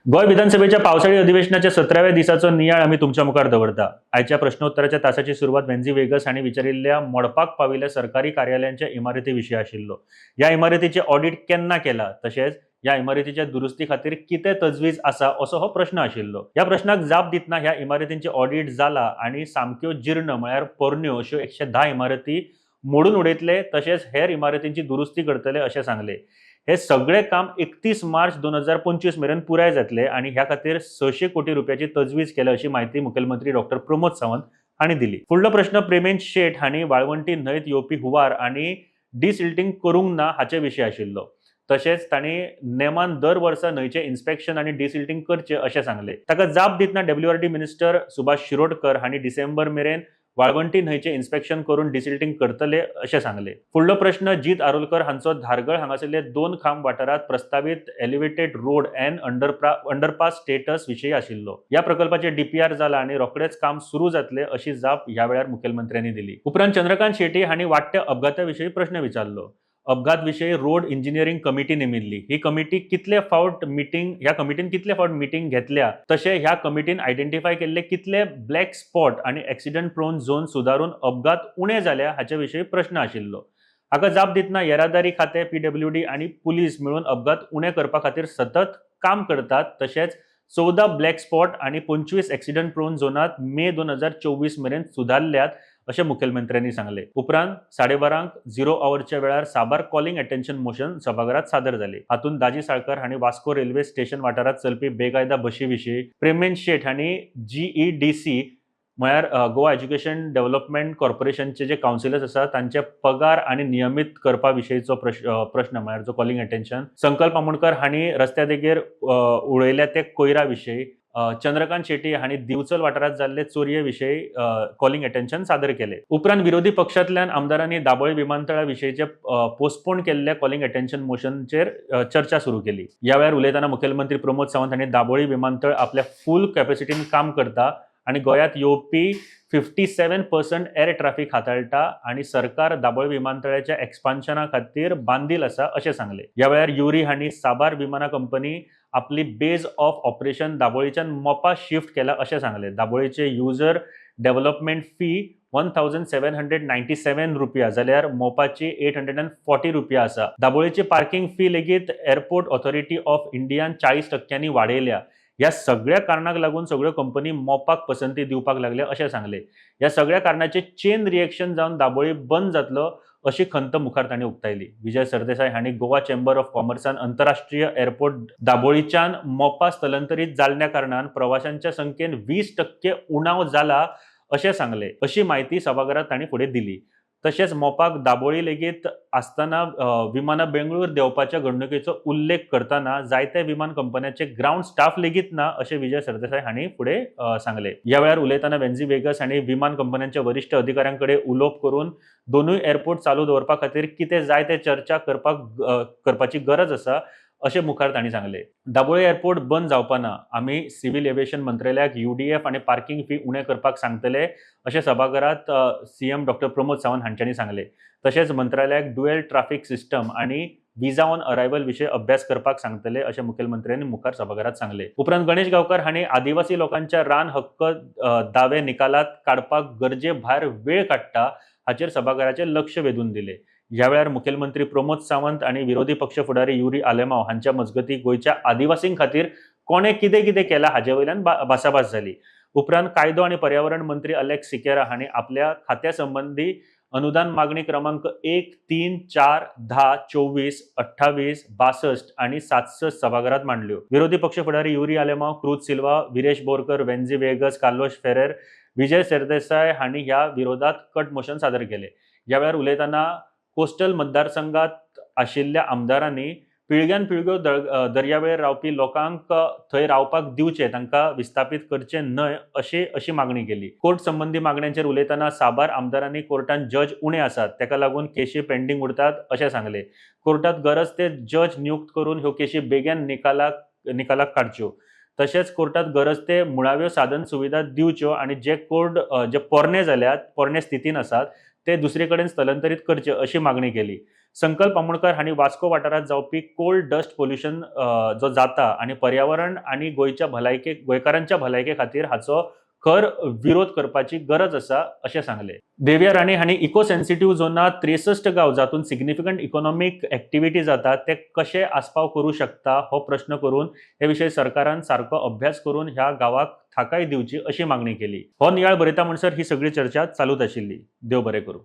गोंय विधानसभेच्या पावसाळी अधिवेशनाच्या 17व्या दिसाचो नियाळ आमी तुमच्या मुखार दवरता. आयच्या प्रश्नोत्तराच्या तासाची सुरवात वेन्झी वेगस हांणी विचारिल्ल्या मोडपाक पाविल्ल्या सरकारी कार्यालयांच्या इमारती विशीं आशिल्लो. ह्या इमारतीचें ऑडिट केन्ना केला, तशेंच ह्या इमारतीच्या दुरुस्ती खातीर कितें तजवीज आसा, असो हो प्रश्न आशिल्लो. ह्या प्रश्नाक जाप दितना ह्या इमारतींचें ऑडिट जाला आनी सामक्यो जीर्ण, म्हळ्यार पोरण्यो अश्यो 110 इमारती मोडून उडयतले, तशेंच हेर इमारतींची दुरुस्ती करतले अशें सांगलें. हे सगळे काम 31 मार्च 2025 मेरेन पुराय जातले आनी ह्या खातीर 600 कोटी रुपयाची तजवीज केल्या, अशी म्हायती मुखेलमंत्री डॉक्टर प्रमोद सावंत हांणी दिली. फुडलो प्रश्न प्रेमेंद शेट हांणी वाळवंटी न्हंयत येवपी हुंवार आनी डिसिल्टींग करूंक ना हाचे विशीं आशिल्लो. तशेंच तांणी नेमान दर वर्सा न्हंयचें इन्स्पेक्शन आनी डिसिल्टींग करचें अशें सांगलें. ताका जाप दितना डब्ल्यूआरडी मिनिस्टर सुभाष शिरोडकर हांणी डिसेंबर मेरेन वाळवंटी न्हंयचें इन्स्पेक्शन करून डिसिल्टींग करतले अशें सांगलें. फुडलो प्रश्न जीत आरोलकर हांचो धारगळ हांगासरले दोन खांब वाठारांत प्रस्तावीत elevated road and underpass status विशीं आशिल्लो. ह्या प्रकल्पाचें डीपीआर जाला आनी रोखडेच काम सुरू जातलें, अशी जाप ह्या वेळार मुखेलमंत्र्यांनी दिली. उपरांत चंद्रकांत शेटी हांणी वाडट्या अपघाता विशीं प्रश्न विचारलो. अपघात विशीं रोड इंजिनियरींग कमिटी नेमिल्ली. ही कमिटी कितले फावट मिटींग ह्या कमिटीन कितले फावट मिटींग घेतल्या, तशें ह्या कमिटीन आयडेंटिफाय केल्ले कितले ब्लॅक स्पॉट आनी एक्सिडंट प्रोन झोन सुदारून अपघात उणे जाल्या, हाचे विशीं प्रश्न आशिल्लो. हाका जाप दितना येरादारी खातें, पीडब्ल्यूडी आनी पुलीस मेळून अपघात उणे करपा खातीर सतत काम करतात, तशेंच 14 ब्लॅक स्पॉट आनी 25 एक्सिडंट प्रोन झोनात मे 2024 मेरेन सुदारल्यात, अशें मुखेलमंत्र्यांनी सांगलें. उपरांत 12:30 झिरो आवरच्या वेळार साबार कॉलिंग अटेन्शन मोशन सभाघरात सादर जाले. हातूंत दाजी साळकर हांणी वास्को रेल्वे स्टेशन वाठारांत चलपी बेकायदा बशी विशीं, प्रेमेंद शेट हांणी जीईडीसी म्हळ्यार गोवा एज्युकेशन डेव्हलपमेंट कॉर्पोरेशनचे जे कावन्सिलर्स आसा तांचे पगार आनी नियमीत करपा विशींचो प्रश्न, म्हळ्यार जो कॉलिंग अटेन्शन, संकल्प आमोणकर हांणी रस्त्या देगेर उडयल्या ते कोयरा विशीं, चंद्रकांत शेटी हांणी दिवचल वाठारांत जाल्ले चोरये विशीं कॉलिंग अटेन्शन सादर केले. उपरांत विरोधी पक्षांतल्यान आमदारांनी दाबोळी विमानतळा विशींचे पोस्टपोन केल्ल्या कॉलिंग अटेन्शन मोशनचेर चर्चा सुरू केली. ह्या वेळार उलयतना मुखेलमंत्री प्रमोद सावंत हांणी दाबोळी विमानतळ आपल्या फूल कॅपॅसिटीन काम करता आनी गोंयांत येवपी 57% एअर ट्राफीक हाताळटा आनी सरकार दाबोळी विमानतळाच्या एक्सपान्शना खातीर बांदील आसा, अशें सांगलें. ह्या वेळार युरी हांणी साबार विमानां कंपनी आपली बेज ऑफ ऑपरेशन दाबोळीच्यान मोपा शिफ्ट केला अशें सांगलें. दाबोळीचे user development fee 1797 रुपया जाल्यार मोपाची 840 रुपया आसा. दाबोळीची पार्किंग फी लेगीत एअरपोर्ट ऑथॉरिटी ऑफ इंडियान 40 टक्क्यांनी वाडयल्या. ह्या सगळ्या कारणाक लागून सगळ्यो कंपनी मोपाक पसंती दिवपाक लागल्या, अशें सांगलें. ह्या सगळ्या कारणाचे चेन रिएक्शन जावन दाबोळी बंद जातलो, अशी खंत मुखार तांणी उक्तायली. विजय सरदेसाय हांणी गोवा चेंबर ऑफ कॉमर्सान अंतरराष्ट्रीय एअरपोर्ट दाबोळीच्यान मोपा स्थलांतरीत जाल्ल्या कारणान प्रवाशांच्या संख्येन 20% उणाव जाला, अशें सांगलें. अशी म्हायती सभाघरात तांणी फुडें दिली. तशेंच मोपाक दाबोळी लेगीत आसतना विमानां बेंगळूर देंवपाच्या घडणुकेचो उल्लेख करतना जायत्या विमान कंपन्याचे ग्रावंड स्टाफ लेगीत ना, अशें विजय सरदेसाय हांणी फुडें सांगलें. ह्या वेळार उलयतना वेन्झी वेगस हांणी विमान कंपन्यांच्या वरिश्ठ अधिकाऱ्यां कडेन उलोवप करून दोनूय एअरपोर्ट चालू दवरपा खातीर कितें जाय ते चर्चा करपाची गरज आसा, अशें मुखार तांणी सांगलें. दाबोळी एअरपोर्ट बंद जावपा ना. आमी सिव्हिल एव्हिएशन मंत्रालयाक युडीएफ आनी पार्किंग फी उणें करपाक सांगतले, अशें सभाघरात सीएम डॉक्टर प्रमोद सावंत हांच्यांनी सांगलें. तशेंच मंत्रालयाक ड्युएल ट्राफीक सिस्टम आनी विजा ऑन अरायवल विशीं अभ्यास करपाक सांगतले, अशें मुखेलमंत्र्यांनी मुखार सभाघरात सांगलें. उपरांत गणेश गांवकर हांणी आदिवासी लोकांच्या रान हक्क दावे निकालात काडपाक गरजे भायर वेळ काडटा, हाचेर सभाघराचें लक्ष वेधून दिलें. ह्या वेळार मुखेलमंत्री प्रमोद सावंत आनी विरोधी पक्ष फुडारी युरी आलेमाव हांच्या मजगतीं गोंयच्या आदिवासीं खातीर कोणें कितें कितें केलां, हाचे वयल्यान भासाभास जाली. उपरांत कायदो आनी पर्यावरण मंत्री अलेक्स सिकेरा हांणी आपल्या खात्या संबंदी अनुदान मागणी क्रमांक 1, 3, 4, 10, 24, 28, 62 आणि 67 सभाघरात मांडल्यो. विरोधी पक्ष फुडारी युरी आलेमाव, क्रूज सिल्वा, विरेश बोरकर, वेन्झी वेगस, कार्लोश फेरेर, विजय सरदेसाय हांणी ह्या विरोधात कट मोशन सादर केले. ह्या वेळार उलयतना कोस्टल मतदारसंघात आशिल्ल्या आमदारांनी पिळग्यान पिळग्यो दर्यावेळेर रावपी लोकांक थंय रावपाक दिवचे, तांकां विस्थापीत करचे न्हय, अशी अशी मागणी केली. कोर्ट संबंदी मागण्यांचेर उलयतना साबार आमदारांनी कोर्टान जज उणे आसात, ताका लागून केशी पेंडींग उरतात, अशें सांगलें. कोर्टात गरज ते जज नियुक्त करून ह्यो केशी बेगीन निकालाक काडच्यो, तशेंच कोर्टात गरज ते मुळाव्यो साधन सुविधा दिवच्यो आनी जे कोर्ट जे पोरणे जाल्यात, पोरणे स्थितीन आसात, ते दुसरे कडेन स्थलांतरीत करचे अशी मागणी केली. संकल्प आमोणकर हांणी वास्को वाठारांत जावपी कोल्ड डस्ट पोल्युशन जो जाता आनी पर्यावरण आनी गोंयच्या भलायके गोंयकारांच्या भलायके खातीर हाचो खर विरोध करपाची गरज आसा अशें सांगलें. देविया राणे हांणी इको सेन्सिटीव झोनात 63 गांव जातूंत सिग्निफिकंट इकॉनॉमीक एक्टिविटी जाता ते कशे आस्पाव करूं शकता हो प्रश्न करून हे विशय सरकारान सारको अभ्यास करून ह्या गांवाक थाकाय दिवची अशी मागणी केली. हो नियाळ बरयता म्हणसर ही सगळी चर्चा चालूच आशिल्ली. देव बरें करूं.